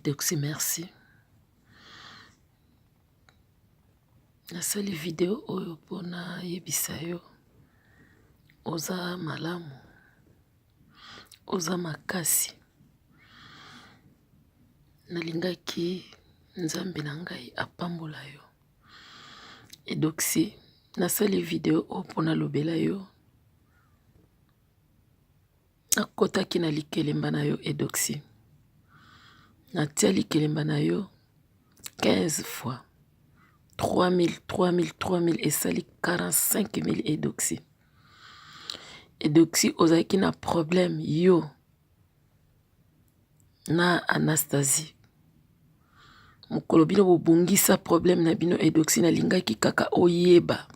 Eudoxie merci. Nasali video oyo mpo nayebisa yo oza malamu, oza makasi. Nalingaki Nzambe na ngai apambola yo. Eudoxie, nasali video oyo mpo nalobela yo. Nakotaki na likelemba na yo Eudoxie. Natia likelemba na yo 15 fois. 3000, 3000, 3000 esali 45000 Eudoxie. Eudoxie ozalaki na problème yo na Anastasie. Mokolo bino bobongisa problème na bino Eudoxie, nalingaki kaka oyeba.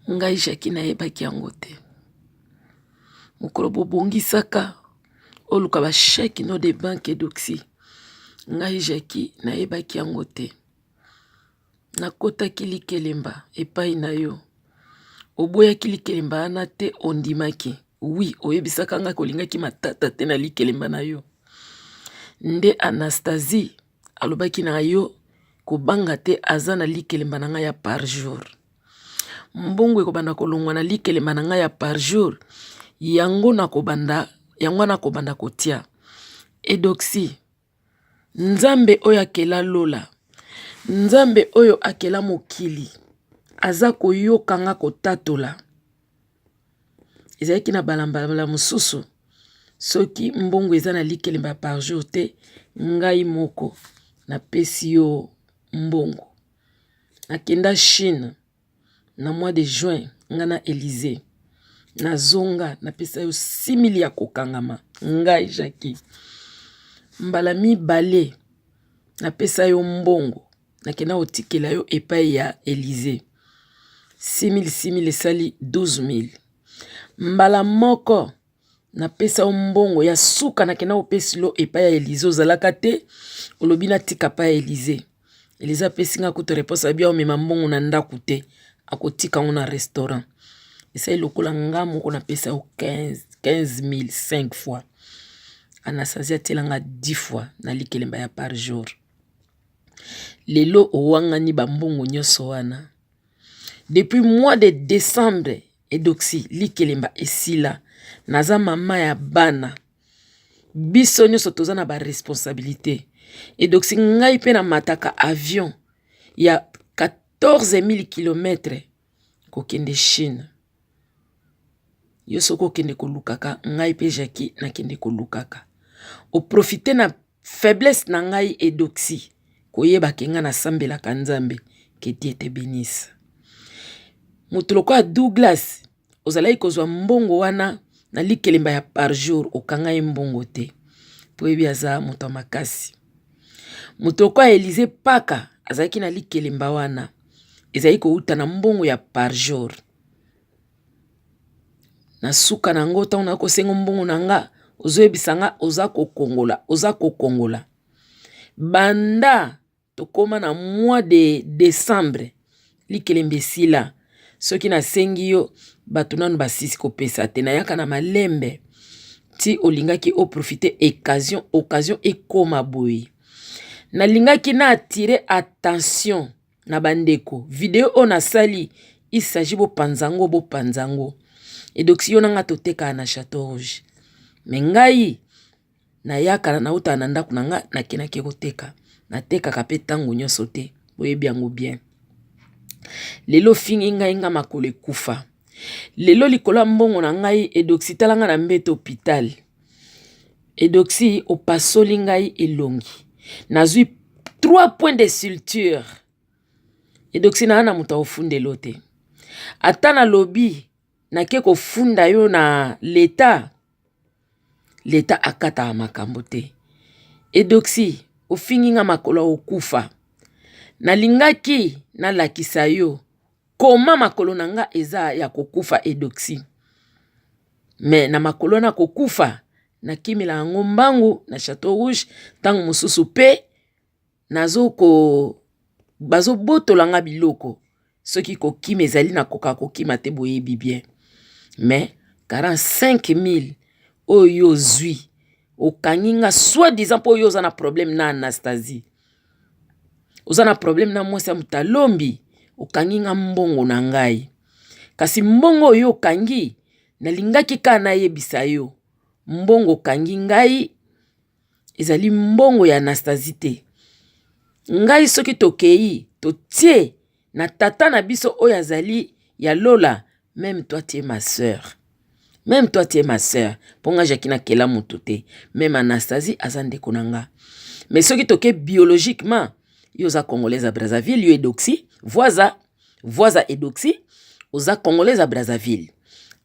Ngai Jackie nayebaki yango te. Mokolo bobongisaka oluka ba chèque no de banque Eudoxie, ngai Jackie nayebaki yango te. Nakotaki likelemba epai na yo. Oboyaki likelemba wana te, ondimaki. Oui, oyebisaka ngai kolingaki matata te na likelemba na yo. Nde Anastasie alobaki na yo kobanga te, aza na likelemba na ngai ya par jour. Mbongo ekobanda kolongwa na likelemba na ngai ya par jour, yango nakobanda yango wana kobanda kotia. Eudoxie, Nzambe oyo akela lola, Nzambe oyo akela mokili, aza koyoka nga kotatola. Ezalaki na balambala mosusu, soki mbongo eza na likelemba par jour te, ngai moko napesi yo mbongo. Nakenda Chine na mois de juin, nga na Elysee. Nazonga napesa yo 6000 ya kokangama, ngai Jackie. Mbala mibale napesa yo mbongo, nakenda kotikela yo epai ya Elysee. 6000 6000 esali 12000. Mbala moko napesa yo mbongo ya suka, nakenda kopesa yo epai ya Elysee, ozalaka te, olobi natika epai ya Elysee. Elysee apesi nga kutu réponse, abi omema mbongo na ndako te, akotika yango na restaurant. Esali lokola nga moko napesa yo 15000 5 fois. Anastasie atiela nga 10 fois na likelemba ya par jour. Lelo owangani ba mbongo nyonso wana. Depuis mois de décembre, Eudoxie, likelemba esila. Naza mama ya bana. Biso nyonso toza na ba responsabilité. Eudoxie, ngai mpe namataka avion ya 14000 km kokende Chine. Yo soki okende kolukaka, ngai mpe Jackie nakende kolukaka. Oprofite na faiblesse na ngai Eudoxie, koyeba ke ngai nasambelaka Nzambe, que Dieu te bénisse. Moto lokola Douglas, ozalaki kozwa mbongo wana na likelemba ya par jour, okanga ye mbongo te po oyebi aza moto ya makasi. Moto lokola Elysee Paka azalaki na likelemba wana, ezali kouta na mbongo ya par jour. Na suka na yango, ntango nakosenga mbongo na nga, ozoyebisa nga oza kokongola, oza kokongola. Banda tokóma na mois de décembre, likelemba esila. Soki nasengi yo, bato nanu basisi kopesa te, nayaka na malembe ti olingaki oprofite occasion, occasion ekóma boye. Nalingaki na attirer attention na bandeko. Video oyo nasali, il s'agit bopanza yango, bopanza yango. Eudoxie, yo na nga totekaka na Château Rouge. Me ngai nayaka nautaka na ndako na nga, nakendaki koteka. Natekaka mpe ntango nyonso te, boyebi yango bien. Lelo ofingi ngai, nga makolo ekufa. Lelo likolo ya mbongo na ngai, Eudoxie, tala nga na mbeto hôpital. Eudoxie, opasoli ngai elongi. Nazwi 3 points de suture. Eudoxie, naa na moto akofundela te. Ata nalobi nake kofunda yo na leta, leta akataka makambo te. Eudoxie, ofingi nga makolo okufa. Nalingaki nalakisa yo koma makolo na nga eza ya kokufa Eudoxie. Me na makolo wana kokufa, nakimela yango mbangu na Château Rouge. Ntango mosusu mpe bazobotola nga biloko. Soki kokima ezali, nakoka kokima te, boyebi bien. Mais 45000 oyo yo ozwi, Okangi nga soit disant mpo yo oza na problème na Anastasie, oza na problème na mwasi ya moto alombi, okangi nga mbongo na ngai. Kasi mbongo oyo okangi, nalingaki kaka nayebisa yo, mbongo okangi ngai ezali mbongo ya Anastasie te. Ngai soki tokei totie na tata na biso oyo azali ya lola, meme toi tu es ma sœur, meme toi tu es ma sœur, mpo nga Jackie nakela moto te, meme Anastasie aza ndeko na nga. Mais soki toke biologiquement, yo oza congolaise ya Brazzaville, yo Edoxie, voisin, voisin Edoxie, oza congolaise ya Brazzaville.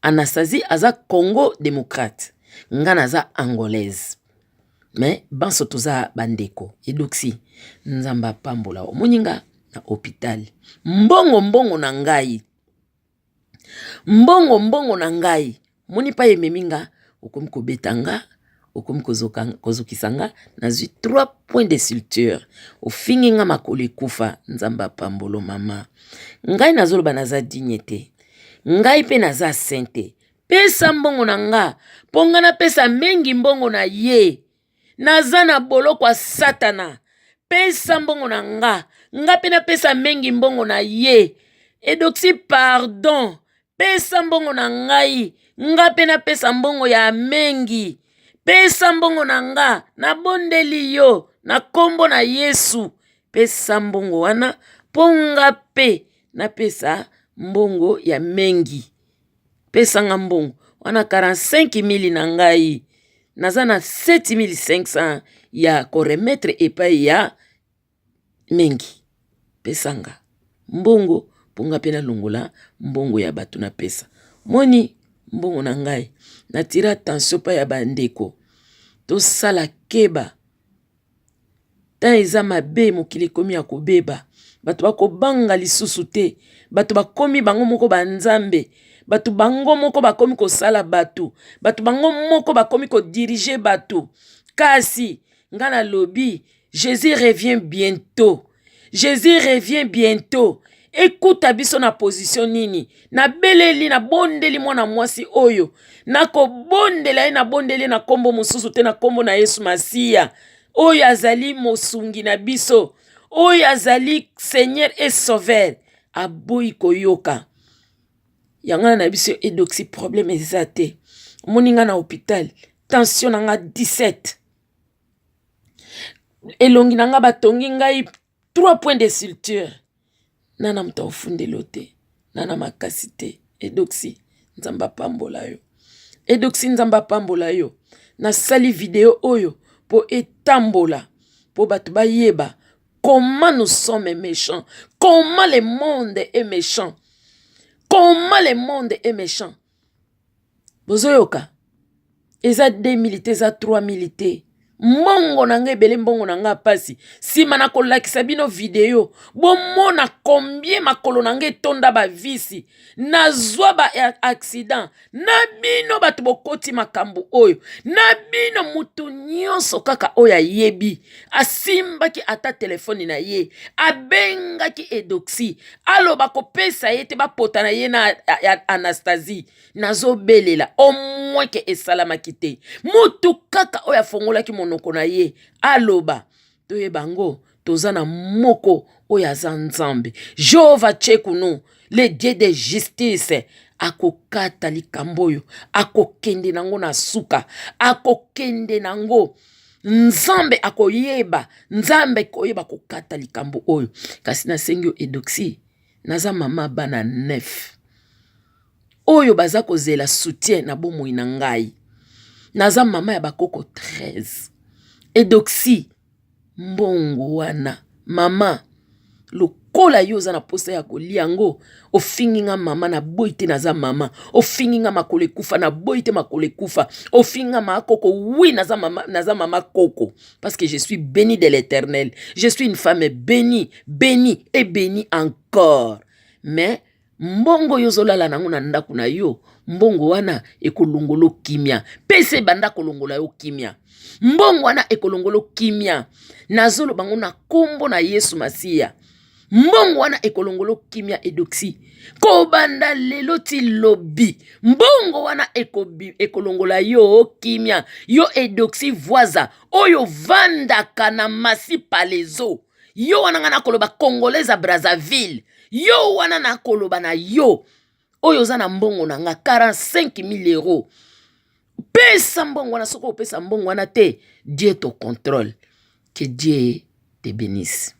Anastasie aza Congo démocrate, nga naza angolaise. Mais banso toza bandeko. Edoxie, Nzambe apambola. Omoni nga na hôpital, mbongo mbongo na ngai, mbongo mbongo na ngai, omoni pa ememi nga, okomi kobeta nga, okomi kozokisa nga, nazwi 3 points de suture, ofingi nga makolo ekufa. Nzambe apambolo mama. Ngai nazoloba naza digne te, ngai mpe naza saint te. Pesa mbongo na nga mpo nga napesa mengi mbongo na ye. Naza na boloko ya satana. Pesa mbongo na nga, nga mpe napesa mengi mbongo na ye. Edoxie pardon, pesa mbongo na ngai, nga mpe napesa mbongo ya mengi. Pesa mbongo na nga, nabondeli yo na kombo na Yesu. Pesa mbongo wana mpo nga mpe napesa mbongo ya mengi. Pesa nga mbongo wana 45 000 na ngai, naza na 7500 ya koremettre epai ya mengi. Pesa nga mbongo mpo nga mpe nalongola mbongo ya bato napesa. Moni mbongo na ngai, natira attention pa ya bandeko, tosala keba. Temps eza mabe, mokili ekomi ya kobeba, bato bakobanga lisusu te, bato bakomi bango moko banzambe, bato bango moko bakomi kosala bato, bato bango moko bakomi kodirige bato. Kasi nga nalobi, Jésus revient bientôt, Jésus revient bientôt. Ekuta biso na position nini? Nabeleli, nabondeli mwana mwasi oyo, nakobondela ye, nabondeli na kombo mosusu te, na kombo na Yesu Masiya, oyo azali mosungi na biso, oyo azali Seigneur et Sauveur. Aboyi koyoka. Yango wana na biso Edoxie, problème eza te. Omoni nga na hôpital, tension na nga 17, elongi na nga batongi ngai 3 points de suture, nana moto afundeli te, nana makasi te. Edoxie, Nzambe apambola yo. Edoxie, Nzambe apambola yo. Nasali video oyo mpo etambola, mpo bato bayeba comment nous sommes méchants, comment le monde est méchant, comment le monde est méchant. Bozoyoka, eza 2000 te, eza 3000 te. Mbongo na ngai ebele, mbongo na ngai pasi. Nsima na kolakisa bino video, bomona combien makolo na ngai etonda bavisi, nazwa ba accident. Na bino bato bokoti makambo oyo, na bino mutu nyonso kaka oyo ayebi, asimbaki ata telefone na ye, abengaki Edoxie, aloba kopesa ye te, bapota na ye na Anastasie. Nazobelela au moins ke esalamaki te. Mutu kaka oyo afongolaki monoko na ye aloba, toyeba yango, toza na moko oyo aza Nzambe, Jehova Tshekunu, le Dieu de justice. Akokata likambo oyo, akokende nango na suka, akokende nango. Nzambe akoyeba, Nzambe koyeba kokata likambo oyo. Kasi nasengi yo Edoxie, naza mama bana 9 oyo baza kozela soutien na bomoi na ngai. Naza mama ya bakoko 13. Edoxie, mbongo wana mama, lokola yo oza na posa ya kolia yango, ofingi nga mama, naboyi te, naza mama. Ofingi nga makolo ekufa, naboyi te, makolo ekufa. Ofingi nga mama koko, oui, naza mama, naza mama koko, parce que je suis bénie de l'Éternel. Je suis une femme bénie, bénie et bénie encore. Mais mbongo oyo ozolala nango na ndako na yo, mbongo wana ekolongola kimia. Pesa ebanda kolongola yo kimia, mbongo wana ekolongola kimia. Nazoloba ngo na kombo na Yesu Masiya. Mbongo wana ekolongolo kimia Edoxi. Kobanda lelo ti lobi, mbongo wana ekolongola yo kimia. Yo Edoxi Vwaza oyo vandaka na Masi Palezo, yo wana nga nakoloba Congolaise ya Brazzaville, yo wana nakoloba na yo oyo oza na mbongo na nga 45 000 euros, pesa mbongo wana. Soki opesa mbongo wana te, Dieu te contrôle. Que Dieu te bénisse.